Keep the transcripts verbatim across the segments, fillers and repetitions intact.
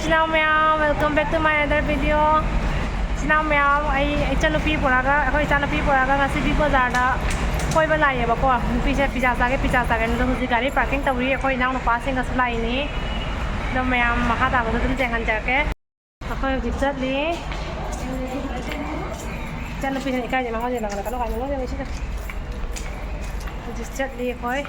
ꯏꯆꯤꯟ ꯏꯅꯥꯎ ꯃꯌꯥꯝ, welcome back to my another video. ꯏꯆꯤꯟ ꯏꯅꯥꯎ ꯃꯌꯥꯝ, ꯑꯩ ꯏꯆꯟꯅꯨꯄꯤ ꯄꯨꯔꯛꯑꯒ, ꯑꯩꯈꯣꯏ ꯏꯆꯥꯅꯨꯄꯤ ꯄꯨꯔꯛꯑꯒ ꯉꯁꯤꯗꯤ ꯕꯖꯥꯔꯗ ꯀꯣꯏꯕ ꯂꯥꯛꯑꯦꯕꯀꯣ꯫ ꯅꯨꯄꯤꯁꯦ ꯄꯤꯖꯥ ꯆꯥꯒꯦ, ꯄꯤꯖꯥ ꯆꯥꯒꯦꯅ꯫ ꯑꯗꯣ ꯍꯧꯖꯤꯛ ꯒꯥꯔꯤ ꯄꯥꯔꯀꯤꯡ ꯇꯧꯔꯤ꯫ ꯑꯩꯈꯣꯏ ꯏꯅꯥꯎꯅꯨꯄꯥꯁꯤꯡꯒꯁꯨ ꯂꯥꯛꯏꯅꯤ꯫ ꯑꯗꯣ ꯃꯌꯥꯝ ꯃꯈꯥ ꯇꯥꯕꯗ ꯑꯗꯨꯝ ꯌꯦꯡꯍꯟꯖꯔꯛꯀꯦ꯫ ꯑꯩꯈꯣꯏ ꯍꯧꯖꯤꯛ ꯆꯠꯂꯤ꯫ ꯏꯆꯟꯅꯨꯄꯤꯁꯤꯅ ꯏꯀꯥꯏꯁꯦ ꯃꯉꯣꯟꯗ ꯂꯪꯈꯠꯂꯛꯀꯅꯨ ꯀꯥꯏꯅ ꯃꯉꯣꯟꯗ ꯂꯩꯁꯤꯗ꯫ ꯍꯧꯖꯤꯛ ꯆꯠꯂꯤ ꯑꯩꯈꯣꯏ꯫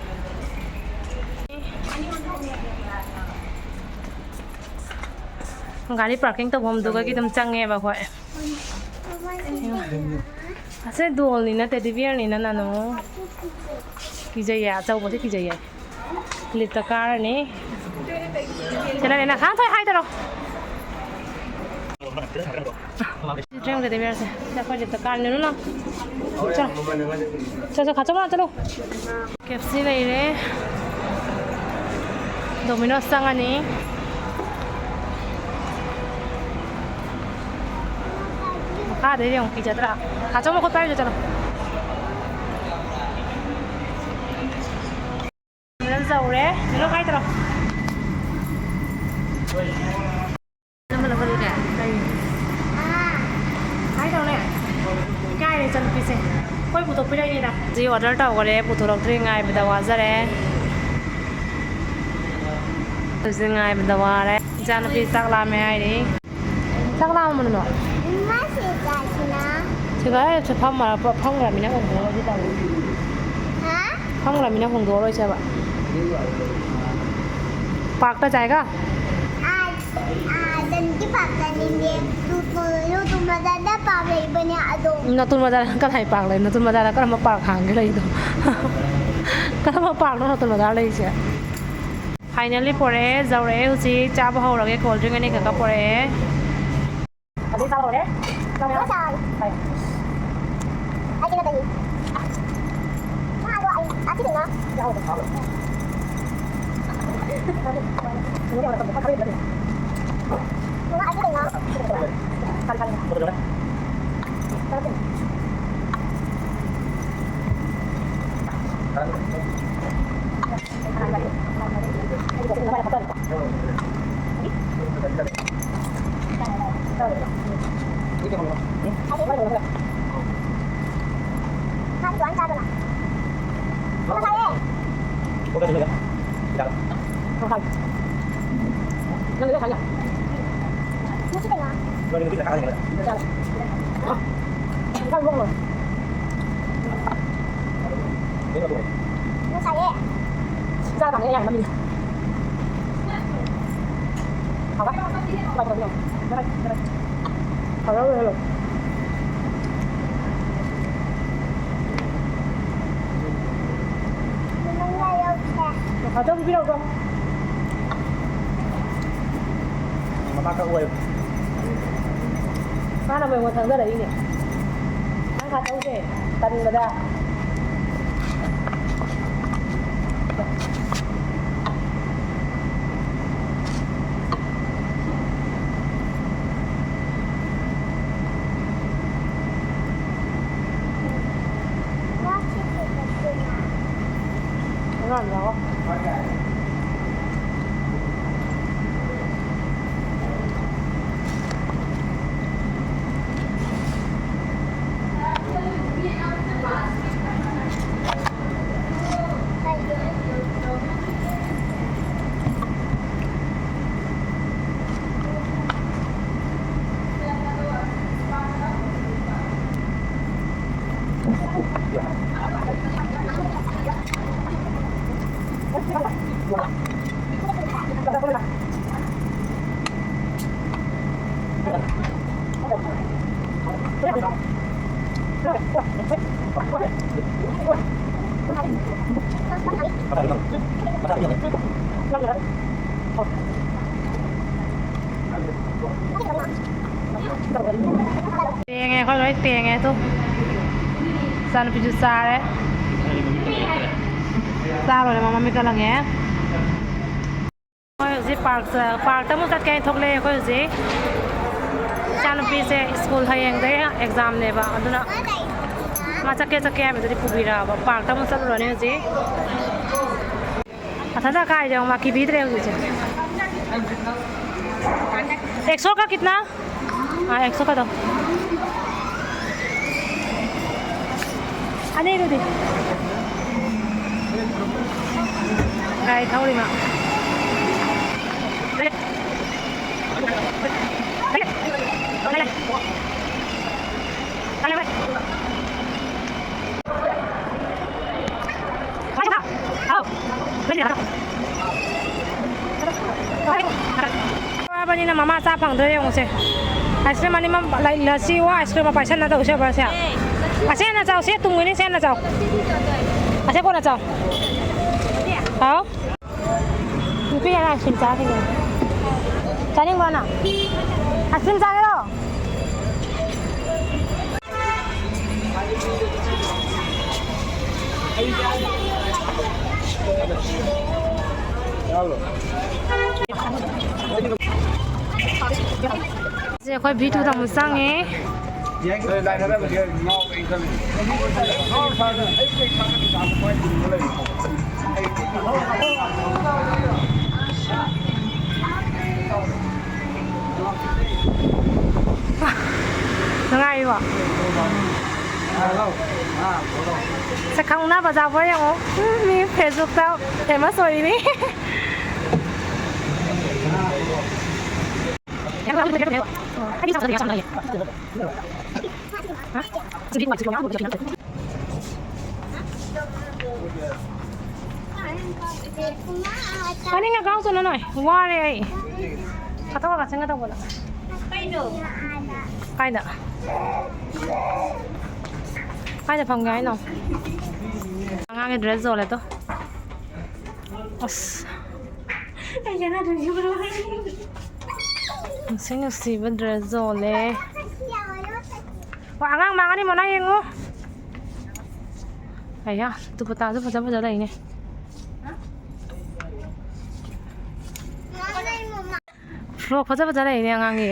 ꯒꯥꯔꯤ ꯄꯥꯔꯀꯤꯡ ꯇꯧꯐꯝꯗꯨꯒꯤ ꯑꯗꯨꯝ ꯆꯪꯉꯦꯕ ꯑꯩꯈꯣꯏ꯫ ꯑꯁꯦ ꯗꯣꯜꯅꯤꯅ, ꯇꯦꯗꯤ ꯕꯤꯌꯔꯅꯤꯅ ꯅꯥꯅꯨ꯫ ꯀꯤꯖꯩꯌꯦ, ꯑꯆꯧꯕꯁꯦ ꯀꯤꯖꯩꯌꯦ꯫ ꯂꯤꯞꯇ ꯀꯥꯔꯅꯤ꯫ ꯆꯠꯂꯅꯤ, ꯅꯁꯥ ꯊꯣꯏ ꯍꯥꯏꯗꯔꯣ꯫ ꯗ꯭ꯔꯤꯝꯒ ꯇꯦꯗꯤ ꯕꯤꯌꯔꯁꯦ꯫ ꯁꯤꯗ ꯑꯩꯈꯣꯏ ꯂꯤꯞꯇ ꯀꯥꯔꯅꯤ꯫ ꯅꯨꯅ꯫ ꯆꯠꯂꯣ꯫ ꯆꯠꯂꯣ, ꯆꯠꯂꯣ, ꯈꯥꯆꯧ ꯃꯥ ꯆꯠꯂꯣ꯫ ꯀꯦꯞꯁꯤ ꯂꯩꯔꯦ꯫ ꯗꯣꯃꯤꯅꯣꯁ ꯆꯪꯉꯅꯤ꯫ ꯃꯈꯥꯗꯩꯗꯤ ꯑꯃꯨꯛ ꯀꯤꯖꯗ꯭ꯔꯥ? ꯈꯥꯆꯧ ꯃꯈꯨꯠ ꯄꯥꯏꯔꯨꯆꯣ, ꯆꯠꯂꯣ꯫ ꯗꯣꯃꯤꯅꯣꯁ ꯌꯧꯔꯦ꯫ ꯅꯨꯅ ꯀꯥꯏ ꯇꯧꯔꯣ꯫ ꯀꯥꯏ ꯇꯧꯅꯦ? ꯏꯀꯥꯏꯔꯦ ꯏꯆꯟꯅꯨꯄꯤꯁꯦ꯫ ꯑꯩꯈꯣꯏ ꯄꯨꯊꯣꯛꯄꯤꯔꯛꯏꯅꯤꯗ꯫ ꯍꯧꯖꯤꯛ order ꯇꯧꯈꯔꯦ, ꯄꯨꯊꯣꯔꯛꯇ꯭ꯔꯤ, ꯉꯥꯏꯕꯗ ꯋꯥꯖꯔꯦ꯫ ꯍꯧꯖꯤꯛ ꯉꯥꯏꯕꯗ ꯋꯥꯔꯦ꯫ ꯏꯆꯥꯅꯨꯄꯤ ꯆꯥꯛ ꯂꯥꯝꯃꯦ ꯍꯥꯏꯔꯤ꯫ ꯆꯥꯛ ꯂꯥꯝꯃꯕꯅꯣ? ꯏꯃꯥ ꯁꯤ ꯆꯥꯁꯤꯅ꯫ ꯁꯤꯒ ꯐꯝꯃ-, ꯐꯝꯈ꯭ꯔꯃꯤꯅ ꯍꯣꯡꯗꯣꯛꯑꯔꯣꯏꯁꯦ ꯇꯧꯔꯤ꯫ ꯍꯥ? ꯐꯝꯈ꯭ꯔꯃꯤꯅ ꯍꯣꯡꯗꯣꯛꯑꯔꯣꯏꯁꯦꯕ꯫ ꯄꯥꯔꯛꯇ ꯆꯥꯏꯒ? ꯑꯥ, ꯑꯥ, ꯗꯟꯗꯤ ꯄꯥꯔꯛꯇꯅꯤꯅꯦ꯫ ꯅꯇꯨ-, ꯅꯇꯨ ꯃꯆꯥꯗ ꯄꯥꯔꯛ ꯂꯩꯕꯅꯦ ꯑꯗꯣ꯫ ꯅꯇꯨ ꯃꯆꯥꯗ ꯀꯗꯥꯏ ꯄꯥꯔꯛ ꯂꯩ? ꯅꯇꯨ ꯃꯆꯥꯗ ꯀꯔꯝꯕ ꯄꯥꯔꯛ ꯍꯥꯡꯒꯦ ꯂꯩꯗꯣ? ꯀꯔꯝꯕ ꯄꯥꯔꯛꯅꯣ ꯅꯇꯨ ꯃꯆꯥ ꯂꯩꯔꯤꯁꯦ? Finally ꯄꯣꯔꯛꯑꯦ, ꯌꯧꯔꯛꯑꯦ꯫ ꯍꯧꯖꯤꯛ ꯆꯥꯕ ꯍꯧꯔꯒꯦ꯫ Cold drink ꯑꯅꯤꯈꯛꯀ ꯄꯣꯔꯛꯑꯦ꯫ ꯑꯗꯨ ꯆꯥꯕ ꯍꯧꯔꯦ꯫ ꯆꯥꯕ ꯌꯥꯔꯦ꯫ ꯍꯣꯏ꯫ ꯑꯩ ꯀꯩꯅꯣ ꯇꯧꯏ꯫ ꯉꯥꯗꯣ ꯑꯩ ꯑꯁꯤ ꯀꯩꯅꯣ꯫ ꯉꯥ ꯑꯁꯤ ꯀꯩꯅꯣ꯫ ꯈꯪꯉꯦ, ꯈꯪꯉꯦ꯫ ꯃꯃꯥ ꯀꯛꯎ ꯍꯥꯏꯌꯨ꯫ ꯃꯥꯅ ꯃꯣꯏꯉꯣꯟ ꯊꯪꯖꯔꯛꯏꯅꯦ꯫ ꯅꯪ ꯈꯥ ꯇꯧꯁꯦ꯫ ꯇꯟꯕꯗ꯫ ꯇꯦꯡꯉꯦ, ꯑꯩꯈꯣꯏ ꯂꯣꯏ ꯇꯦꯡꯉꯦ꯫ ꯑꯗꯨ ꯏꯆꯥꯅꯨꯄꯤꯁꯨ ꯆꯥꯔꯦ꯫ ꯆꯥ ꯂꯣꯏꯔꯦ, ꯃꯃꯥ ꯃꯃꯤꯠ ꯀ ꯂꯪꯉꯦ꯫ ꯑꯩꯈꯣꯏ ꯍꯧꯖꯤꯛ ꯄꯥꯔꯛ, ꯄꯥꯔꯛꯇ ꯑꯃꯨꯛ ꯆꯠꯀꯦ ꯍꯥꯏꯅ ꯊꯣꯛꯂꯛꯑꯦ꯫ ꯑꯩꯈꯣꯏ ꯍꯧꯖꯤꯛ ꯏꯆꯥꯅꯨꯄꯤꯁꯦ ꯁ꯭ꯀꯨꯜ ꯍꯌꯦꯡꯗꯩ ꯑꯦꯛꯖꯥꯝꯅꯦꯕ, ꯑꯗꯨꯅ ꯃꯥ ꯆꯠꯀꯦ ꯆꯠꯀꯦ ꯍꯥꯏꯕꯗꯨꯗꯤ ꯄꯨꯕꯤꯔꯛꯑꯕ꯫ ꯄꯥꯔꯛꯇ ꯑꯃꯨꯛ ꯆꯠꯂꯨꯔꯅꯤ ꯍꯧꯖꯤꯛ꯫ ꯃꯊꯟꯇ ꯀꯥꯏꯗ ꯃꯥ ꯀꯤꯕꯤꯗ꯭ꯔꯦ ꯍꯧꯖꯤꯛꯁꯦ꯫ एक सौ का कितना? हाँ, एक सौ का दो। अनिरुद्धि। ꯒꯥꯔꯤ ꯊꯧꯔꯤꯃ꯫ ꯋꯥꯕꯅꯤꯅ ꯃꯃꯥ ꯆꯥ ꯐꯪꯗ꯭ꯔꯦ ꯌꯦꯡꯉꯨꯁꯦ꯫ ꯑꯥꯏꯁ ꯀ꯭ꯔꯤꯝ ꯑꯅꯤꯃꯛ ꯂꯩ-, ꯂꯁꯤ ꯑꯣ ꯑꯥꯏꯁ ꯀ꯭ꯔꯤꯝ ꯃꯄꯥꯏꯁꯟꯅ ꯇꯧꯁꯦ ꯕ꯭ꯔꯁꯦ꯫ ꯑꯁꯤ ꯍꯥꯟꯅ ꯆꯥꯎ, ꯁꯤ ꯇꯨꯝꯒꯅꯤ, ꯁꯤ ꯍꯥꯟꯅ ꯆꯥꯎ꯫ ꯑꯁꯤ ꯀꯣꯟꯅ ꯆꯥꯎ꯫ ꯍꯥꯎ? ꯅꯨꯄꯤ ꯑꯉꯥꯡ ꯑꯥꯏꯁ ꯀ꯭ꯔꯤꯝ ꯆꯥꯈꯤꯅꯦ꯫ ꯆꯥꯅꯤꯡꯕ꯭ꯔꯣ ꯅꯪ? Ice cream ꯆꯥꯒꯦꯔꯣ? ꯁꯦ ꯑꯩꯈꯣꯏ ꯚꯤ ꯇꯨꯗ ꯑꯃꯨꯛ ꯆꯪꯉꯦ꯫ ꯅꯨꯡꯉꯥꯏꯔꯤꯕꯣ? ꯁꯛ ꯈꯪꯅꯕ ꯌꯥꯎꯕ꯭ꯔꯥ ꯌꯦꯡꯉꯣ꯫ ꯃꯤ ꯐꯦꯁꯕꯨꯛꯇ ꯐꯦꯃꯁ ꯑꯣꯏꯔꯤꯅꯤ꯫ ꯃꯅꯤꯡꯒ ꯀꯥꯎ ꯆꯠꯂꯣ ꯅꯣꯏ꯫ ꯋꯥꯔꯦ ꯑꯩ꯫ ꯆꯠꯊꯣꯛꯑꯒ ꯆꯪꯒꯗꯧꯕꯗ꯫ ꯀꯥꯏꯗ? ꯀꯥꯏꯗ ꯐꯝꯒꯦ ꯍꯥꯏꯅꯣ? ꯑꯉꯥꯡꯒꯤ ꯗ꯭ꯔꯦꯁ ꯌꯣꯜꯂꯦ ꯇꯣ꯫ ꯑꯁ꯫ ꯅꯨꯡꯁꯤ ꯅꯨꯡꯁꯤꯕ ꯗ꯭ꯔꯦꯁ ꯌꯣꯜꯂꯦ꯫ ꯋꯥ, ꯑꯉꯥꯡ ꯃꯥꯡꯉꯅꯤ ꯃꯣꯅꯥ ꯌꯦꯡꯉꯨ꯫ ꯑꯌꯥ, ꯗꯨꯄꯇꯥꯁꯨ ꯐꯖ ꯐꯖ ꯂꯩꯅꯦ꯫ ꯐ꯭ꯔꯣꯛ ꯐꯖ ꯐꯖ ꯂꯩꯅꯦ ꯑꯉꯥꯡꯒꯤ꯫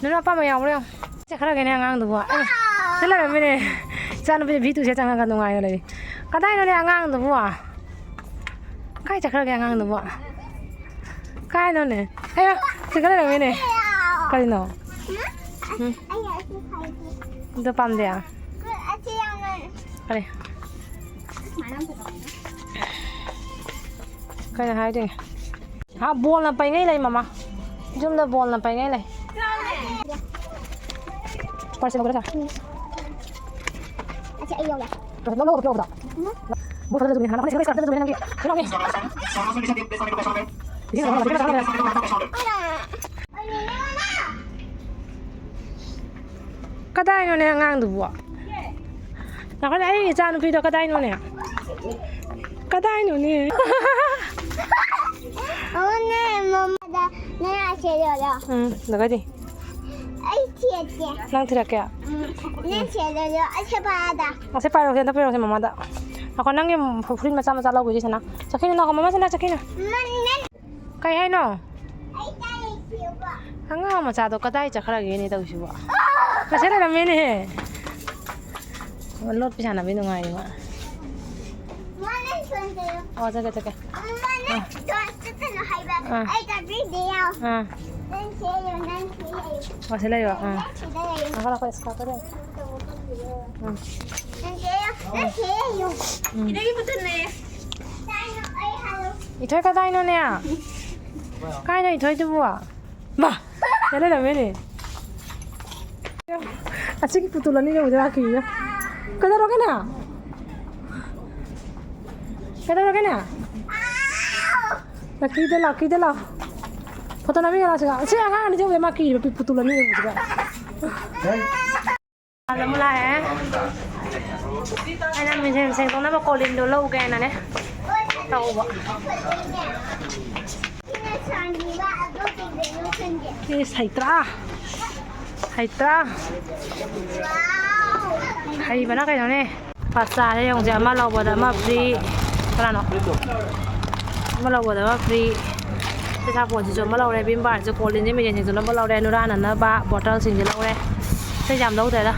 ꯅꯣꯏ ꯑꯄꯥꯝꯕ ꯌꯥꯎꯕ꯭ꯔꯥ ꯌꯦꯡꯉꯣ꯫ ꯆꯠꯈ꯭ꯔꯒꯦꯅꯦ ꯑꯉꯥꯡꯗꯨꯕꯨ꯫ ꯑꯦ, ꯁꯤ ꯂꯩꯔꯝꯃꯤꯅꯦ꯫ ꯏꯆꯥꯅꯨꯄꯤꯁꯦ ꯚꯤ ꯇꯨꯁꯦ ꯆꯪꯉꯒ ꯅꯨꯡꯉꯥꯏꯅ ꯂꯩꯔꯤ꯫ ꯀꯗꯥꯏꯅꯣꯅꯦ ꯑꯉꯥꯡꯗꯨꯕꯨ? ꯀꯥꯏ ꯆꯠꯈ꯭ꯔꯒꯦ ꯑꯉꯥꯡꯗꯨꯕꯨ? ꯀꯥꯏꯅꯣꯅꯦ? ꯑꯌꯥ, ꯁꯤꯗ ꯂꯩꯔꯝꯃꯤꯅꯦ꯫ ꯀꯔꯤꯅꯣ? ꯎꯝ? ꯑꯗꯨ ꯄꯥꯝꯗꯦ? ꯀꯔꯤ? ꯀꯩꯅꯣ ꯍꯥꯏꯗꯣꯏꯅꯦ? ꯍꯥ, ꯕꯣꯜꯅ ꯄꯩꯉꯩ ꯂꯩ, ꯃꯃꯥ꯫ ꯌꯨꯝꯗ ꯕꯣꯜꯅ ꯄꯩꯉꯩ ꯂꯩ꯫ ꯄꯥꯔꯁꯦꯜ ꯂꯧꯕꯗ ꯁꯥ꯫ ꯑꯁꯤ ꯑꯩ ꯌꯧꯔꯦ꯫ ꯄꯥꯔꯁꯦꯜ ꯂꯧꯔꯒ ꯄꯤꯔꯛꯑꯣ꯫ ꯕꯣꯜ ꯐꯖꯅ ꯆꯨꯝꯃꯤ꯫ ꯍꯥꯟꯅ ꯐꯅꯦꯛ ꯁꯦꯠꯂꯒ ꯆꯠꯄ ꯆꯨꯝꯃꯤ ꯅꯪꯒꯤ꯫ ꯄꯤꯔꯛꯑꯣꯅꯦ꯫ ꯀꯗꯥꯏꯅꯣꯅꯦ ꯑꯉꯥꯡꯗꯨꯕꯣ? ꯉꯥꯏꯈꯣꯅꯦ, ꯑꯩ ꯏꯆꯥ ꯅꯨꯄꯤꯗꯣ ꯀꯗꯥꯏꯅꯣꯅꯦ? ꯀꯗꯥꯏꯅꯣꯅꯦ? ꯑꯃꯅꯦ, ꯃꯃꯥꯗ ꯅꯪ ꯑꯁꯦ ꯂꯣꯏꯔꯣ꯫ ꯎꯝ, ꯑꯗꯨꯒꯗꯤ? ꯑꯩ ꯊꯤꯔꯛꯀꯦ꯫ ꯅꯪ ꯊꯤꯔꯛꯀꯦ? ꯎꯝ, ꯅꯪ ꯊꯤꯔꯛꯑꯣ, ꯑꯁꯦ ꯄꯥꯗ꯫ ꯑꯁꯦ ꯄꯥꯏꯔꯛꯑꯣꯁꯦ, ꯑꯝꯇ ꯄꯥꯏꯔꯛꯑꯣꯁꯦ ꯃꯃꯥꯗ꯫ ꯉꯥꯏꯈꯣ, ꯅꯪꯒꯤ ꯐꯨꯔꯤꯠ ꯃꯆꯥ ꯃꯆꯥ ꯂꯧꯈꯤꯁꯤ ꯁꯅꯥ꯫ ꯆꯠꯈꯤꯅꯨ, ꯉꯥꯏꯈꯣ, ꯃꯃꯥ ꯁꯅꯥ, ꯆꯠꯈꯤꯅꯨ꯫ ꯅꯪ, ꯅꯪ ꯀꯩ ꯍꯥꯏꯅꯣ? ꯑꯉꯥꯡ ꯃꯆꯥꯗꯣ ꯀꯗꯥꯏ ꯆꯠꯈ꯭ꯔꯒꯦꯅꯦ ꯇꯧꯔꯤꯁꯤꯕꯣ? ꯃꯁꯦ ꯂꯩꯔꯝꯃꯦꯅꯦꯍꯦ꯫ ꯂꯣꯠꯄꯤ ꯁꯥꯟꯅꯕꯤ ꯅꯨꯡꯉꯥꯏꯔꯤ ꯃꯥ꯫ ꯃꯥ ꯅꯪ ꯁꯣꯟꯗꯣꯏꯔꯣ? ꯑꯣ, ꯆꯠꯀꯦ, ꯆꯠꯀꯦ꯫ ꯃꯥ ꯅꯪ ꯑꯥ꯫ ꯁꯣꯟ ꯆꯠꯀꯅꯨ ꯍꯥꯏꯕ꯫ ꯑꯥ꯫ ꯑꯩ ꯆꯠꯄꯤꯗꯦ ꯌꯥꯎ꯫ ꯑꯥ꯫ ꯅꯪ ꯁꯤꯗ ꯂꯩꯌꯣ, ꯅꯪ ꯁꯤꯗ ꯂꯩꯌꯣ꯫ ꯑꯣ, ꯁꯤ ꯂꯩꯌꯣ? ꯑꯥ꯫ ꯅꯪ ꯁꯤꯗ ꯂꯩꯌꯣ꯫ ꯉꯥꯏꯈꯣ, ꯉꯥꯏꯈꯣ, ꯏꯁꯀꯥꯔꯠꯇꯣ ꯂꯩꯌꯣ꯫ ꯎꯝ꯫ ꯅꯪ ꯁꯤꯗ ꯂꯩꯌꯣ, ꯅꯪ ꯁꯤꯗ ꯂꯩꯌꯣ꯫ ꯎꯝ꯫ ꯏꯊꯣꯏ ꯀꯗꯥꯏꯅꯣꯅꯦ? ꯀꯥꯏꯅꯣ ꯏꯊꯣꯏꯗꯨꯕꯨ? ꯃꯥ! ꯌꯥ ꯂꯩꯔꯝꯃꯦꯅꯦ꯫ ꯑꯁꯤꯒꯤ ꯄꯨꯇꯨꯜ ꯑꯅꯤꯒ ꯎꯕꯗ ꯂꯥꯛꯈꯤꯅꯤꯅ꯫ ꯀꯩꯗꯧꯔꯒꯦꯅꯦ? ꯀꯩꯗꯧꯔꯒꯦꯅꯦ? ꯂꯥꯛꯀꯤꯗ ꯂꯥꯛ, ꯂꯥꯛꯀꯤꯗ ꯂꯥꯛ꯫ ꯐꯣꯇꯣ ꯅꯝꯃꯤꯟꯅ ꯂꯥꯛꯁꯤꯔ? ꯁꯤ ꯑꯉꯥꯡ ꯑꯅꯤꯁꯦ ꯎꯕꯗ ꯃꯥ ꯀꯤꯔꯤꯕ ꯄꯨꯇꯨꯜ ꯑꯅꯤꯒ ꯎꯕꯁꯤꯗ꯫ ꯑꯃꯨꯛ ꯂꯥꯛꯑꯦ꯫ ꯑꯩꯅ ꯃꯤꯡꯁꯦꯜ ꯁꯦꯡꯗꯣꯛꯅꯕ ꯀꯣꯂꯤꯟꯗꯣ ꯂꯧꯒꯦꯅꯅꯦ ꯇꯧꯕ꯫ ꯏꯁ, ꯍꯩꯇ꯭ꯔꯥ? ꯍꯩꯇ꯭ꯔꯥ? ꯍꯩꯕꯅ ꯀꯩꯅꯣꯅꯦ꯫ ꯄꯥ ꯆꯥꯔꯦ ꯌꯦꯡꯉꯨꯁꯦ, ꯑꯃ ꯂꯧꯕꯗ ꯑꯃ free꯫ ꯀꯅꯥꯅꯣ? ꯑꯃ ꯂꯧꯕꯗ ꯑꯃ free꯫ ꯁꯤ ꯁꯥꯄꯣꯟꯁꯤꯁꯨ ꯑꯃ ꯂꯧꯔꯦ, ꯚꯤꯝ ꯕꯥꯔꯁꯨ, ꯀꯣꯜ ꯗ꯭ꯔꯤꯡꯁꯦ, ꯃꯤꯁꯦꯟꯁꯤꯡꯁꯨ ꯑꯃ ꯂꯧꯔꯦ, ꯅꯨꯔꯥꯅꯅꯕ ꯕꯣꯇꯜꯁꯤꯡꯁꯦ ꯂꯧꯔꯦ꯫ ꯑꯇꯩ ꯌꯥꯝ ꯂꯧꯗ꯭ꯔꯦꯗ꯫